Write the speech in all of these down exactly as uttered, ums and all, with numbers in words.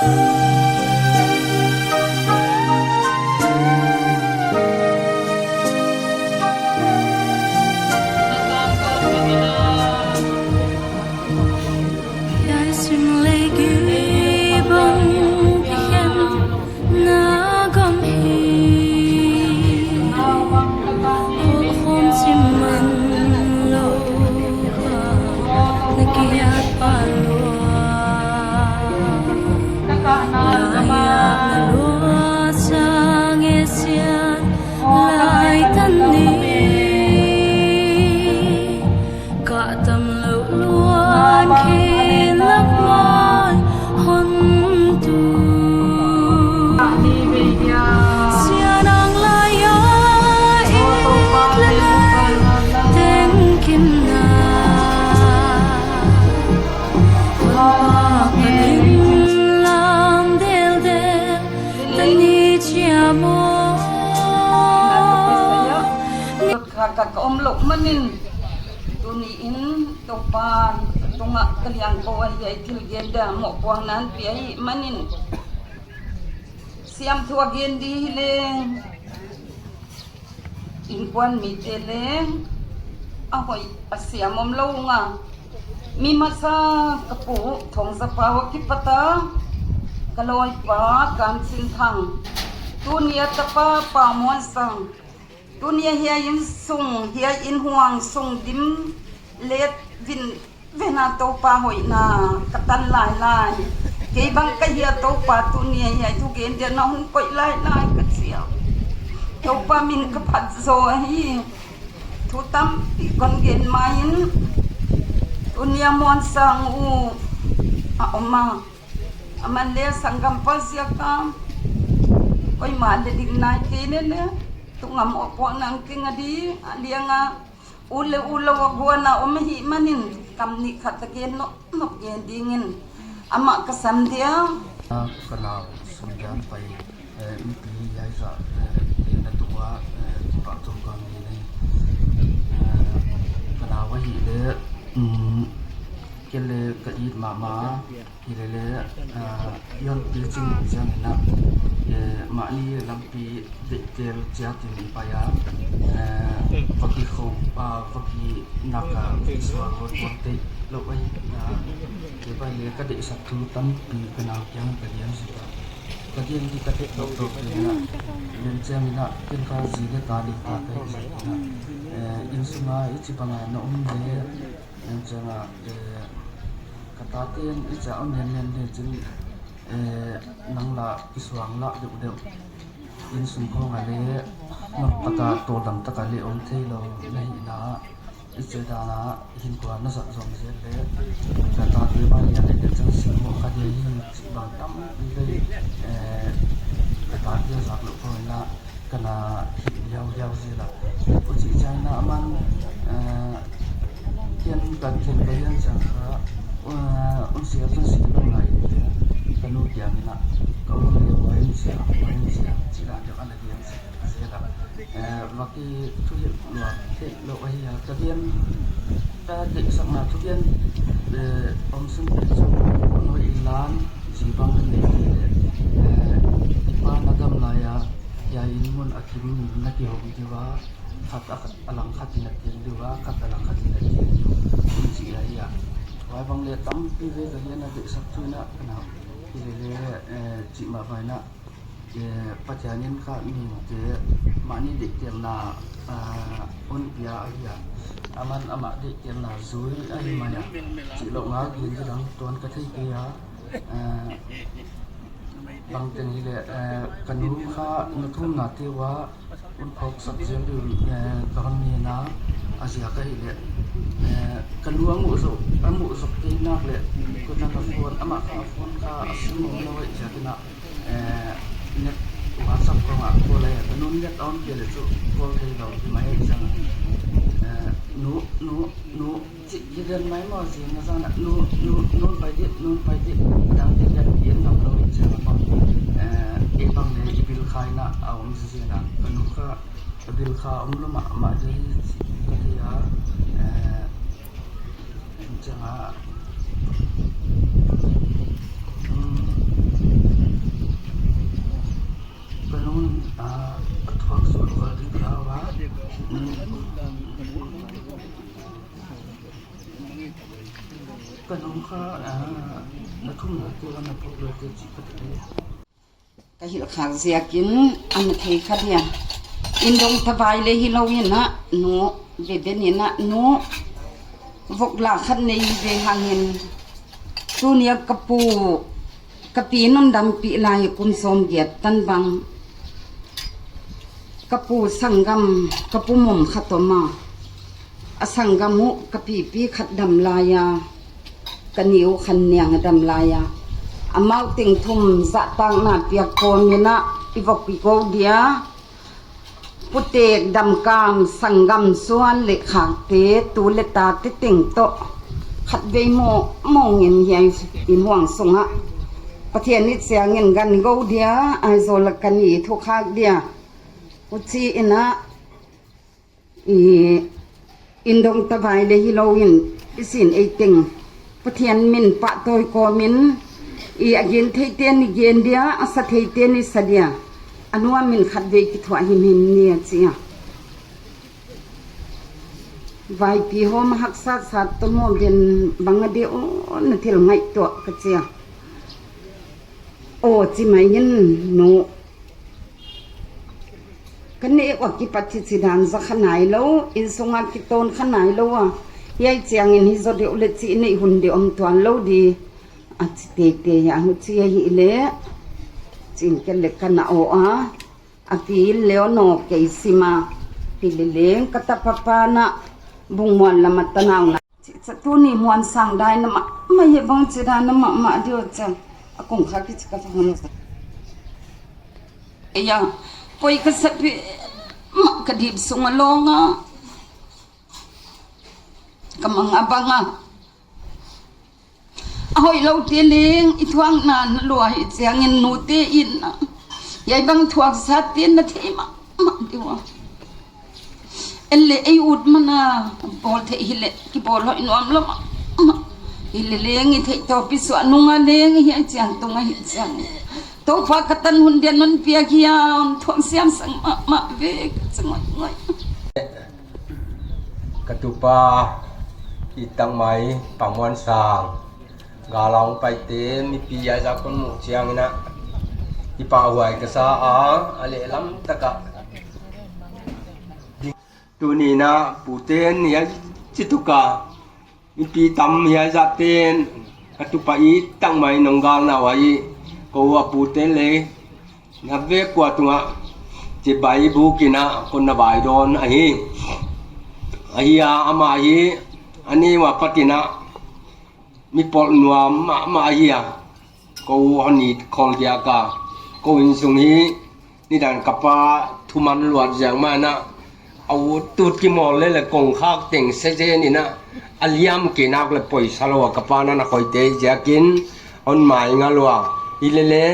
Hiai sim lei gei bang kikhen na gam hi. Hoh khawm chim man lou kha na kihiat pah lua. Lai a na lua sang e sia lai tan ni. Ka tam lou luan khe lak mai hon tu. Sia nang lai a et le lai teng kim na. Hon pa ka din lam del del ta ni chia maw. Ka, ka, ka om lou manin, tuni in Toupa tungah ka liangko ahi a, thil gen dia mohpuakna hon pia hi manin. Siamthu a gen di hi leng, innkuan mite leng a hoih a siam om lou ung a. Mi masa ka pu Thongzapau a kipat a ka lawipa Kamchinthang, tuni a tapa Pa Muansang. Tuni a hiai innsung, hiai innhuang sung dim let vin vena Toupa hoihna ka tan lailai. Kei bang ka hia Toupa tuni a hiai thugen dia na hon koih lailai ka chi a. Toupa min ka phat zaw hi. Thu tampi kon gen mai in. Tuni a Muansang u a om a. Aman leng sanggampa ziak a koimah leh ding nai kei lele. Tungah mohpuakna hong keng a di, a liang a u leh u lou a guan a om ahihmanin kam nih khat a gen nop nop gen dingin amah ka sam dia. Ka nau Sumdianpai, eh, mipi hiai zah, eh, te na tung a, eh, kipahthu kon gen hi. Eh, ka nau ahih leh, mm, kei leng ka it mahmah. Hilele, ah, i hon pi ching chiang in a, eh, mahni lampi deihtel chiat in i pai a, eh, va kikhou, ah, va kinak a, suak lou tuan te lou ai, ah, kei pai leh ka deihsak thu tampi ka nau kiang ka gen zik a. Ka gen di ka theih lou tou te na, len chiang in a, ken ka zi leh ta leh ta ka hi zik in a, eh, innsung a i chi bang a na om leh, Len chiang a, eh, ka tate'n i cha om lian lian leh chin, eh, nang lah i suang lah deuh deuh. Innsung khong a leh, nop tak a, tawldam tak a leh om thei lou na hihna, i chi dan a, hinkhua na zat zom zel leh, ka tate mah lian leh len chiang sim mo kha dia hi, chih bang tampi leh, eh, ka tate zak lou khong in a, ka na hih hiauhiau zel a. Huchi chiang in a aman, eh, ken ka theih ka hian chiang kha, eh, un sia chun si lou ngai leh, ka nu kiang in a, ka u leh huai in sia, huai in sia, chih dan deuh ana gen zel a. Eh, va kithuhilh luat theih lou ahi a, ka gen, ka deihsakna thugen, eh, om sung te chu, noi i lan, zi bang nei leh, eh, i pa na gam lai a, hiai in mun a kim na kihong diu a, khat a khat a lang khat in a teng diu a, khat a lang khat in a teng diu, in chi ahi a. Huai bang leh tampi ve ka gen a deihsak thu in a ka na, hilele, eh, chih mah vai in a, eh, Pathian in kha mihingte mahni deihtelna, ah, hon pia ahi a. Aman amah deihtelna zui ahi mai a. Chih louh nga gen di dang tuan ka thei kei a. Eh, bangteng hileh, eh, ka nu kha na thumna te ua un phawksak zel ding, eh, ka hon ngen a, a ziak ahihleh, eh, ka nu a muh zoh, a muh zoh kei nak leh, kut a ka phone, amah kha a phone kha a sim om lou ahih ziak in a, eh, net, WhatsApp khong a call a, ka nu'n net a on kei leh chu call thei lou hi mai ahih ziak a. Eh, nu, nu, nu, chih hi den mai maw, zing a zan a, nu, nu, nu'n pai di, nu'n pai di, dang di gen gen ngam lou ahih ziak a maw. Eh, ei bang leh i bil kha in a om zi zi in a, ka nu kha ka bil kha om lou mahmah di chih ka thei a, eh, en chiang a, um, Ka hilh khak ziakin ana thei kha dia. Indong tavai leh hilou in a, nu Veben in a, nu vok la khat nei ve hangin, tuni a ka pu, ka pi non dampih lai kum sawmgiat tan bang. Ka pu sanggam, ka pu mum khat om a. A sanggam uh ka pipi khat dam lai a, ka ni uh Khanniang a dam lai a. Amau teng thum zahtakna piak kawm in a, i vok i go dia. Putek, damkam, sanggam, suan leh khakte, tu leh tate teng toh khatvei mawngmawng in hiai in huang sung ah Pathian i chiang in gan go dia, Aizawl a ka ni thu khak dia. Huchi in a, i, indong tavai leh hilou in, i sin ei teng Pathian min pahtawi kawm in, i, a gen theite'n i gen dia, a sa theite'n i sa dia. A nuam in khatvei kithuah himhim ni a chi a. Vaipi hawm a haksa sa toh maw, den bang a de aw, na thil ngaihtuah ka chi a. Aw, chi mai in nu. Ka neu a kipat chichi dan za kha nailou, inn sung a kitawn kha nailou a. Hiai chiang in hi zaw deuh leh chih neih hun deuh om tuan lou di. A chi teitei a, huchi ahihleh. Chin ke leh ka na aw a. A pi leh aw naw kei sim a. Hi leh leng ka tapa pa na Bungmuan lam a tanau na. Chi cha tuni Muansang dai na mahmah hi bang chi dan na mahmah diu cha. A kong kha kichi ka fa hon sa. Eia, poi ka sa pi mah ka dip sung a long a. Ka mang a bang a. A hoihlou te leng i thuakna na lua hi chiang in nu te in a. Hiai bang thuak sa te na thei mahmah diu a. En leh ei ut man a, bawl theih hileh, kibawl hoih nuam lou mah. Hi leh leng i theih toh pi suah nung a leng hiai chiang tung a hi chiang. Toupa ka tan hun dia non piak hiam, thuak siam sang mahmah ve, ka chi ngoingoi. Ka tupa i tangmai Pa Muansang. Gal a hong paite mipi a zak kon muh chiang in a, i pahhuai ka sa a, a lehlam tak a. Tuni in a pute'n hiai chi tuk a, mipi tam hiai zah te'n, ka tupa i tangmai nong galna uah i, kou a pute leh, na vek kua tung a, chibai buk in a kon na vai dawn ahi. Ahi a, amah hi, a ni uah pat in a, mi pawl nuam mahmah ahi a. Kou hon it khol diak a. Kou inn sung hi, nidan ka pa thuman luat ziak mah in a, a ut tut kimawl leh leh kong khak teng se zen in a, a liam kei nak leh poisa lou a ka pa na na khoi te ziak in, hon mai ngal ua. Hi leh leh,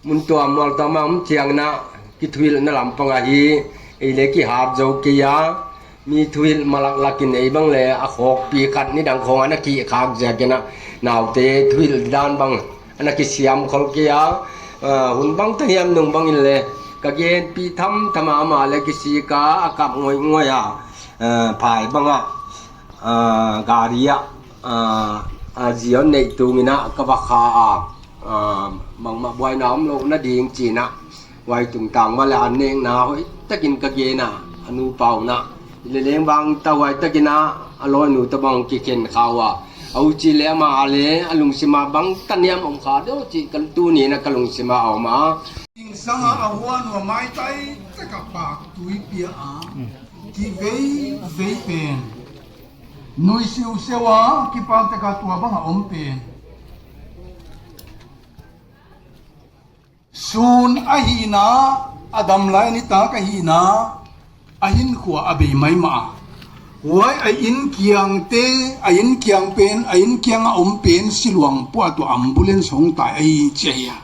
mun tuam mual tuam a om chiang in a, kithuhilhna lam pang ahi, ei leh kihat zou kei a, mi thuhilh malak lak in ei bang leh a khawkpi khat nidang khong ana kikhak ziak in a, naute thuhilh dan bang ana kisiam khol kei a, ah, hun bang ta hiam nung bang in leh, ka genpih thamtham a, amah leh kisik a, a kap ngoingoi a, ah, phai bang a, ah, gari a, ah, ah, zion nei tung in a, ka va kha a, ah, bangmah buaina omlouhna ding chi in a, huai tungtang mah leh a nekna hoihtak in ka gen a, a nupa un a. Leh leng bang ta huaitak in a, a lawinu toh bang kikhen kha ua. A u chi leh amah leh, a lungsim a bang ta niam om kha deuh chih ka tuni in a ka lungsim a om a. Insang a a huan ua maitai tak a pak tui pia a. Kiveivei pen. Nui siusiu a, kipak tak a tua bang a om pen. Sun ahihna, a dam lai nitak ahihna, a hinkhua a bei maimah a. Huai a inn kiangte, a inn kiang pen, a inn kiang a om pen, siluang pua tua ambulance hong tai ahi chi ahi a.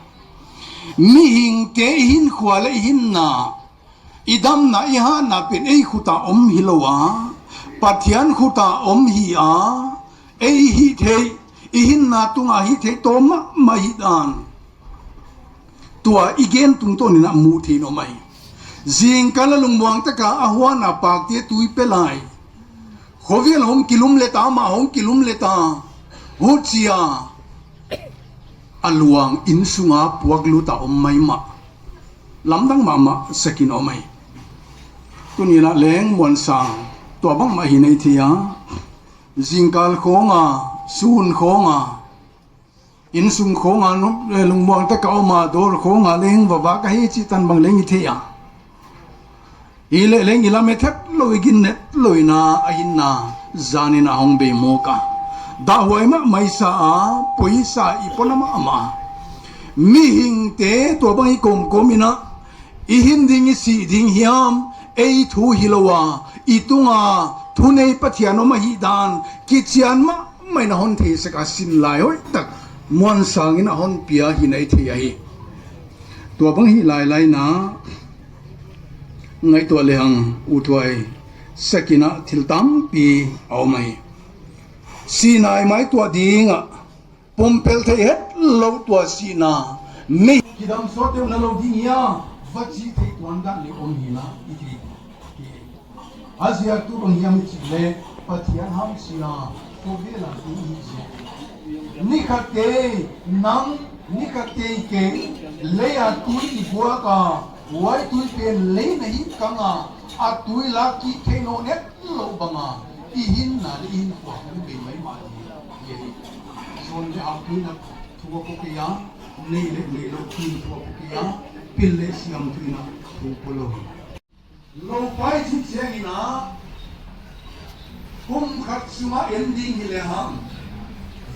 Mihingte i hinkhua leh i hinna, i damna, i hatna pen ei khut a om hilou a, Pathian khut a om hi a, ei hihtheih, i hinna tung a hihtheih toh mahmah hi dan. Tua i gen tungtawn in a muh theih in om ahi. Zingkal a lungmuang tak a a huan a pakte tui pe lai. Khovel hong kilum leh ta, mah hong kilum leh ta. Huchia a luang insunga puaklut a om maimah, lamdang mahmah sekin om ahi. Tuni'n a leng Muansang tua bangmah hi nei thei a. Zingkal khawng a, sun khawng a, innsung khawng a, nu-, eh, lungmuang tak a om a, dawr khawng a leng vava ka hi chih tan bang leng i thei a. Hileh leng i lamet hetlou, i ginnetlou in a hinna zanin a hong bei mawk a. Dahhuai mahmah i sa a, poisa i pona mahmah. Mihingte tua bang i kawmkawm in a, i hin ding i sih ding hiam, ei thu hilou a, i tunga thunei Pathian om ahihdan kichian mahmah in a hon theisak a, sinlai hoihtak Muansang in a hon pia hi nei thei ahi. Tua bang hi lailai in a ngaihtuah lehang uthuai sekin a thil tampi a om ahi. Sihna i maituah ding a, pumpel thei hetlou tua sihna. Mi kidam sawt deuh nailou ding hia, va chi thei tuan dan leh om hi na, i ti. A ziak tuh bang hiam i chih leh, Pathian hamsiatna, khovel a tui hi ziak. Ni khat kei, nang, ni khat kei kei, lei a tui i buak a, huai tui pen lei na hihkang a, a tui lak kik theih nawn hetlou bang a, i hinna leh i hinkhua hong bei maimah hi. Zon leh hau tui in a thu a pua kei a, nei leh neilou tui in a thu a pua kei a, pil leh siam tui in a thu a pua lou. Lou pai chih chiangin a, kum khat sunga en ding hi lehang,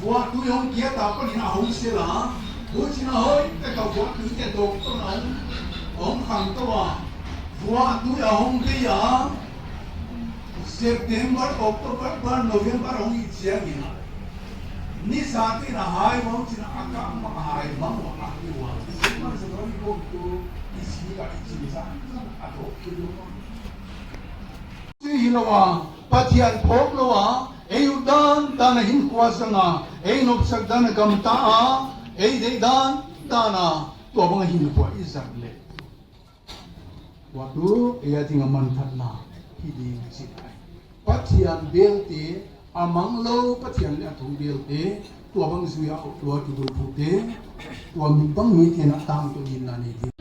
vuahtui hong kia ta panin a hong sel a, huchiin a hoihtak a vuahtui te tawk tawh a hong, hong khangtou a, vuahtui a hong bei a, September, October, November hong hih chiangin a, ni sa te'n a hai mang chin a, a kah mah hai mang ua a ki ua. Christmas a hong kawm tu i si a i chin sa a tawk tu. Chi hilou a, Pathian phawk lou a, ei ut dandan a hinkhua zang a, ei nopsak dan a gamta a, ei deih dandan a, tua bang a hinkhua i zang leh. Tua tuh ei a ding a manthatna hi ding chih ahi. Pathian belte, a manglou Pathian leh a thu belte, tua bang zui a tua ki dou pute, tua mi bang mite'n a tangtawh hinna nei ding.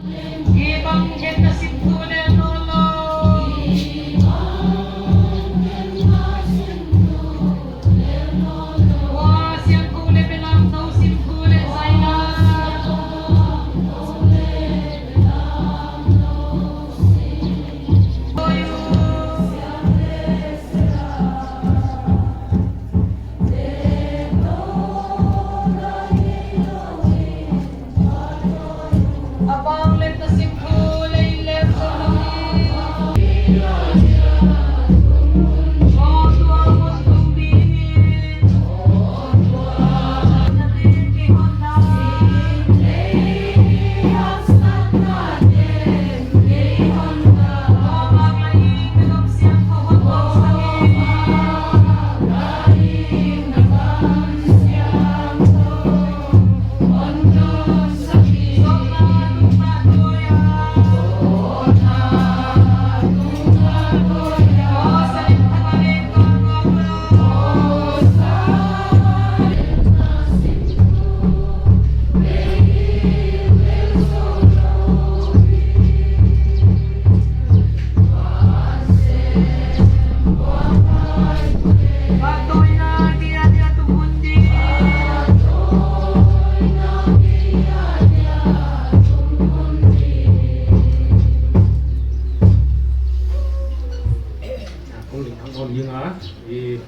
Kong ling kong ling a, i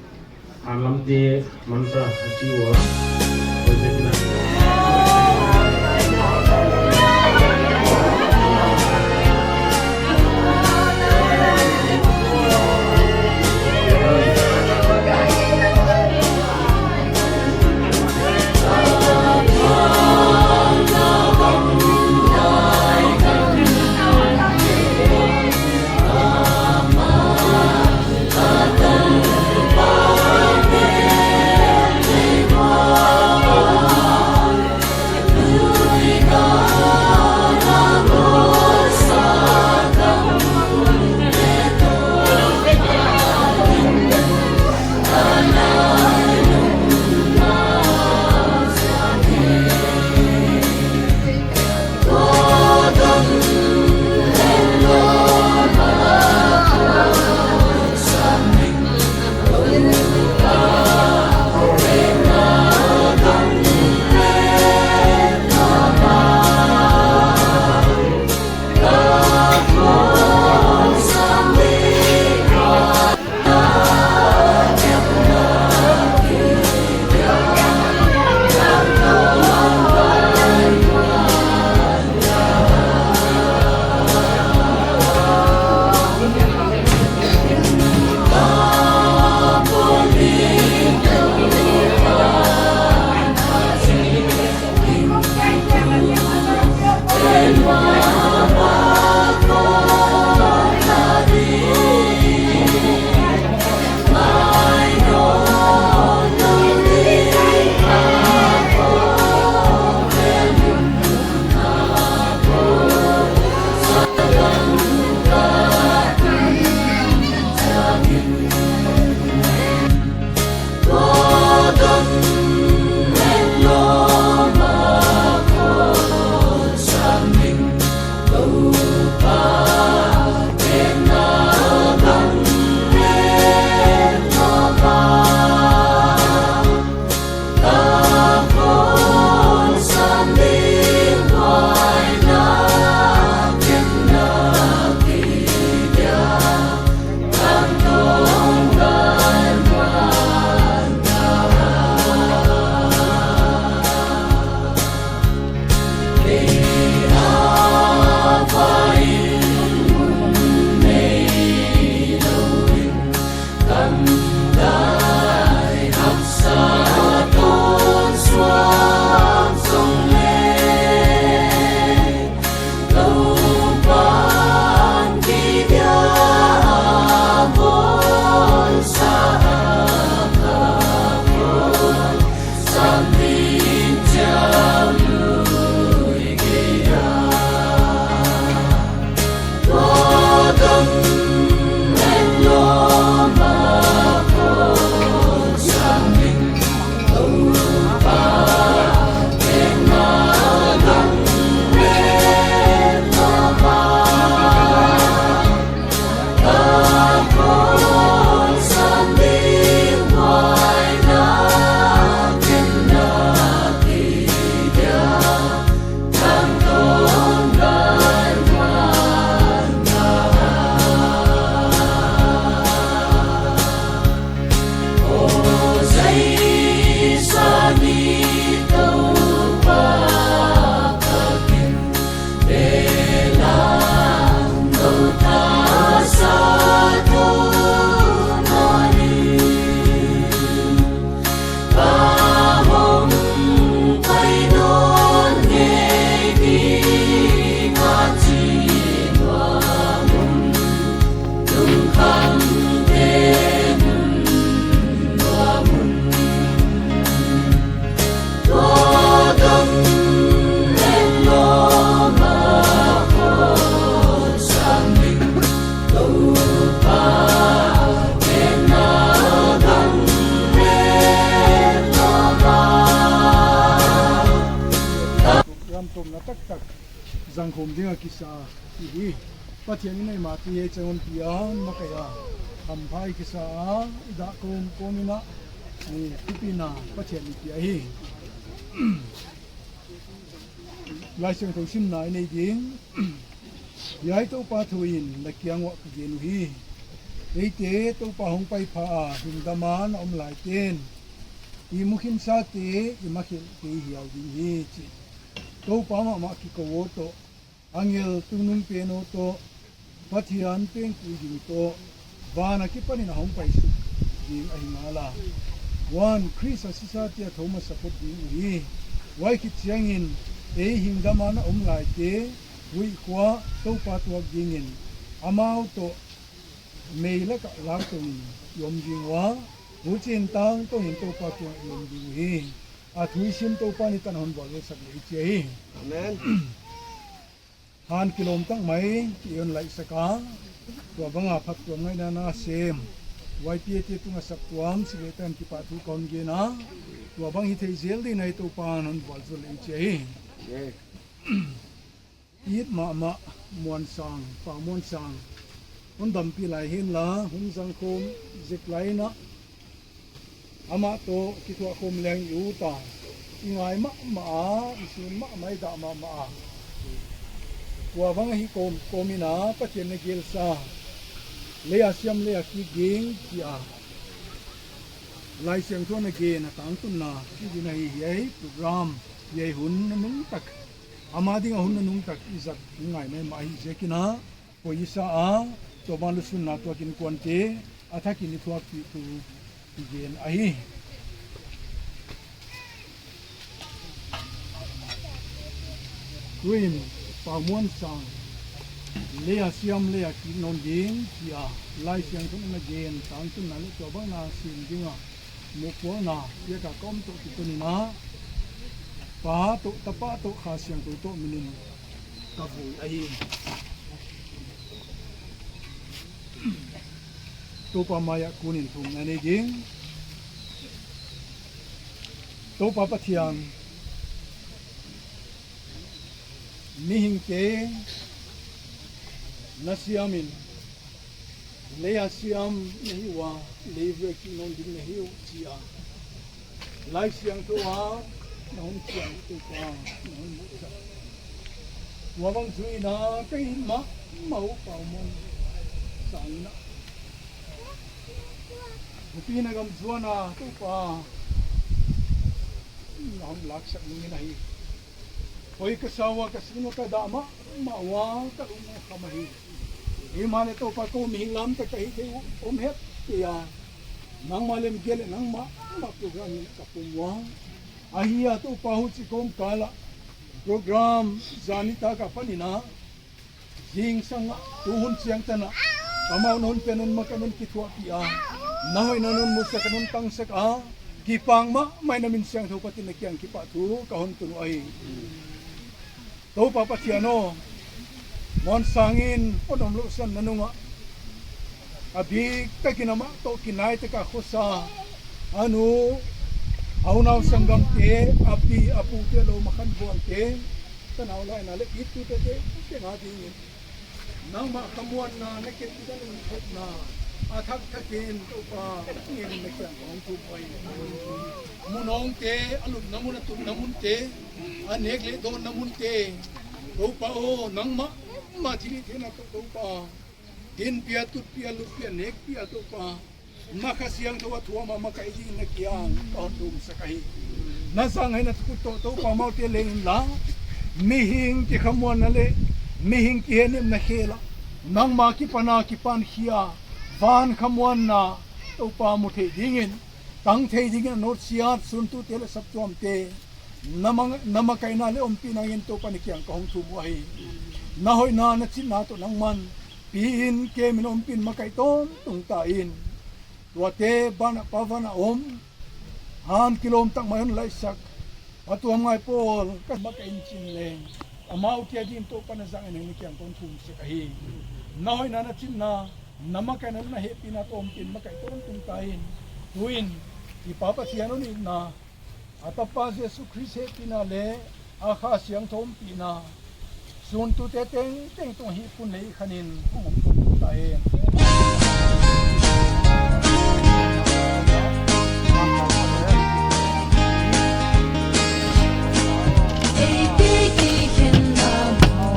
An lamte mantra a chi ua. Lamtomna taktak zangkhawm ding a kisa i hi. Pathian in eimah tuh hiai chang hon pia, makaih a hampha i kisa a, i dah kawmkawm in a, ni thupina Pathian i pia hi. Laisiangthou simna i nei ding. Hiai Toupa thu in na kiang uah ka gen uhi. Eite Toupa hong paipha a hing dam a na om laite'n i mukhinsate i makhelhte i hial ding hi, chi. Toupa mahmah kikou aw toh, angel tungnungpen aw toh, Pathian pengpui ding toh, van akipanin a hong paisuk ding ahi ngal a. Huan Khrist a sisate a thou masa phot ding uhi. Huai khit chiangin ei hing dam a na om laite, huih khua Toupa tuak dingin amau toh mei lak ah lak touin i om ding ua, huchiin tangtawnin Toupa kiang i om ding uhi. A thu i sim Toupa'n i tan hon vualzawl sak leh i chi hi. Amen. Han kilawm tak mai i hon laihsak a, tua bang a phattuam ngaihna na sem, YPA te tung a saptuam, si leh tan kipahthu ka hon gen a, tua bang hi thei zel dingin Toupa'n hon vualzawl leh i chi hi. Amen. It mahmah Muansang, Pa Muansang, hon dampi lai hi'n la, hun zangkhawm zek lai in a, amah toh kithuahkhawm leng i ut a, i ngai mahmah a, i sun mahmah, i dah mahmah a. Tua bang ahi kawmkawm in a Pathian na gelsa, lei a siam lei a kik ding, chi a Laisiangthou a na gen a tangtunna, chi ding ahi. Hiai program, hiai hun nunung tak, ama ding a hun nunung tak i zat ngai mai mah ahi ziakin a, poi i sa a, tua ban lusunna tuak in kuante a thakin i thuakpih thu i gen ahi. Tuin Pa Muansang, lei a siam lei a kik nawn ding, chi a Laisiangthou a na gen tangtunna leh tua bang na sim ding a mohpuakna piak a ka om toh kiton in a, Pa toh, Tapa toh, Kha Siangthou toh minin ka vui ahi. Toupa mai ah kunin thumna nei ding. Toupa Pathian, mihingte na siam in, lei a siam na hi ua, lei vuah kik nawn ding na hi uh, chi a Laisiangthou a na hon chiang, Toupa, na hon muhsak. Tua bang chu in a ka it mahmah uh, Pa Muansang in a, hupi na gam zuan a, Toupa, na hon laksak nung in ahi. Hoih ka sa ua, ka sin ua ka dah mahmah ua, ka lung a kham ahi. Himahleh Toupa, kou mihing lam tak ka hih theih uh om het kei a, nangmah lemgel leh nangmah, nangmah program in ka pom ua. Ahi a Toupa, huchi kawmkal ah program zan nitak a pan in a, zingsang ah, tu hun chiang tan ah, amau na hon piak, na hon makaih, na hon kithuahpih a, na hoihna na hon musak, na hon tangsak a, kipak mahmah in, na min siangthou pat in na kiang kipahthu ka hon tun uh ahi. Toupa Pathian aw, Muansang in hon omlouhsan na nung ah, a biktak in amah toh kinai tak a khosa, a nu, a unau sanggamte, a pi a pute, lou makhan vualte, tanau laina leh gittute, te, te na ding in, nangmah khamuanna, na kep ding a lungkhopna, a thak thak in Toupa, ngen in na kiang ka hon thum uh ahi. Mun hongte, a lupna mun, a tutna munte, a nek leh dawnna munte, Toupa aw, nangmah, mah thilhihtheihna toh Toupa, dinpih a, tutpih a, luppih a, nekpih a Toupa, na Kha Siangthou a thuam a makaih dingin na kiang ka hon thumsak ahi. Na zang hai na thukhun toh Toupa, amaute leng in la, mihing kikhamuanna leh mihing kihehnemna khel ah, nangmah kipana kipan khia, van khamuanna Toupa mu thei dingin, tang thei dingin, a nawtsiat suntute leh saptuamte, na mang-, na makaihna leh ompihna ngen Toupa na kiang ka hon thum uh ahi. Na hoihna, na chitna toh nangman pi in, kem in, ompih in, makaih tawntung ta in. Tuate banah Pa van a om, han kilawm tak mai hon laihsak, a tuam ngai pawl ka makaih in chin leng, amaute adin Toupa na zang in na kiang ka hon thumsak ahi. Na hoihna, na chitna, na makaihna, na hehpihna toh ompih in makaih tawntung ta in. Tuin i Pa Pathian hon itna, a Tapa Jesu Khrist hehpihna leh A Kha Siangthou ompihna, suntute tengteng tung hi pun lei khanin hong om ta hen. Eite kikhenna mun,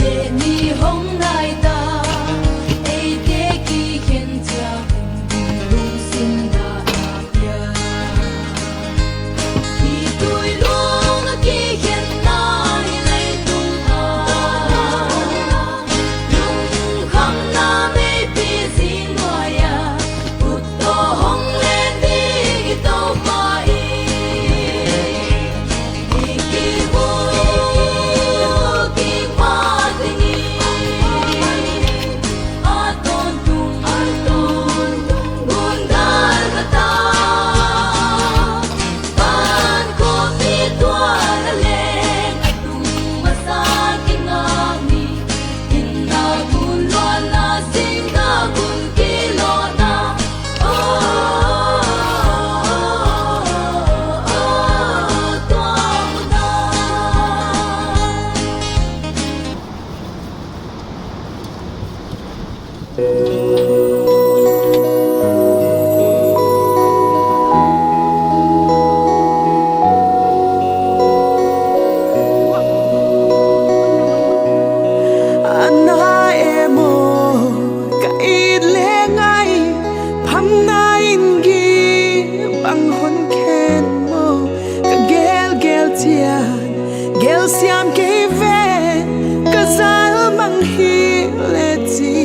leh ni hong nai ta, eite kikhen chiang, lungsim dah a pia. Hi tui lung a kikhenna hi leitung a, lungkhamna meipi zing nuai a, ut toh hong len ding i Toupa i. I kimu, kimu ding i, a tawntung, a tawntung, gundal kata. Pan kopi tuan a leng a tung masa kingak ni. Inna gun luanna singda gun kilawhna. Oh, oh, oh, oh, oh, tua muna. Ana emaw, ka it leh ngai, phamna in gim bang hon khen maw, ka gelgel chian, gelsiam kei ve, ka zal mang hi leh chi.